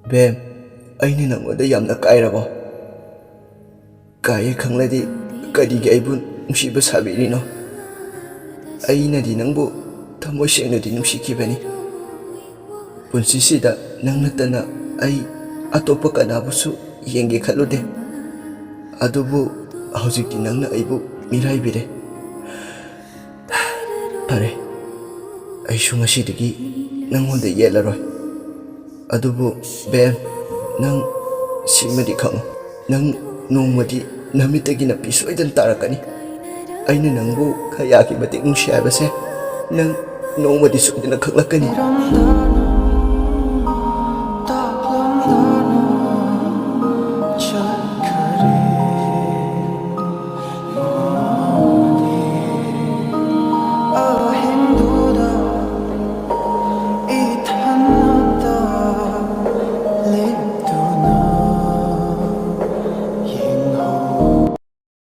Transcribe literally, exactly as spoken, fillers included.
ꯕꯦꯝ, ꯑꯩꯅ ꯅꯪꯉꯣꯟꯗ ꯌꯥꯝꯅ ꯀꯥꯏꯔꯕꯣ? ꯀꯥꯏꯌꯦ ꯈꯪꯂꯗꯤ ꯀꯔꯤꯒꯤ ꯑꯩꯕꯨ ꯅꯨꯡꯁꯤꯕ ꯁꯥꯕꯤꯔꯤꯅꯣ? ꯑꯩꯅꯗꯤ ꯅꯪꯕꯨ ꯊꯃꯣꯏ ꯁꯦꯡꯅꯗꯤ ꯅꯨꯡꯁꯤꯈꯤꯕꯅꯤ꯫ ꯄꯨꯟꯁꯤꯁꯤꯗ ꯅꯪ ꯅꯠꯇꯅ ꯑꯩ ꯑꯇꯣꯞꯄ ꯀꯅꯥꯕꯨꯁꯨ ꯌꯦꯡꯒꯦ ꯈꯜꯂꯨꯗꯦ꯫ ꯑꯗꯨꯕꯨ ꯍꯧꯖꯤꯛꯇꯤ ꯅꯪꯅ ꯑꯩꯕꯨ ꯃꯤꯔꯥꯏꯕꯤꯔꯦ꯫ ꯐꯔꯦ, ꯑꯩꯁꯨ ꯉꯁꯤꯗꯒꯤ ꯅꯪꯉꯣꯟꯗ ꯌꯦꯠꯂꯔꯣꯏ꯫ ꯑꯗꯨꯕꯨ ꯕꯦꯝ, ꯅꯪ ꯁꯤꯃꯗꯤ ꯈꯪꯉꯨ, ꯅꯪ ꯅꯣꯡꯃꯗꯤ ꯅꯃꯤꯠꯇꯒꯤ ꯅꯥꯄꯤ ꯁꯣꯏꯗꯅ ꯇꯥꯔꯛꯀꯅꯤ꯫ ꯑꯩꯅ ꯅꯪꯕꯨ ꯀꯌꯥꯒꯤ ꯃꯇꯤꯛ ꯅꯨꯡꯁꯤ ꯍꯥꯏꯕꯁꯦ ꯅꯪ ꯅꯣꯡꯃꯗꯤ ꯁꯣꯏꯗꯅ ꯈꯪꯂꯛꯀꯅꯤ꯫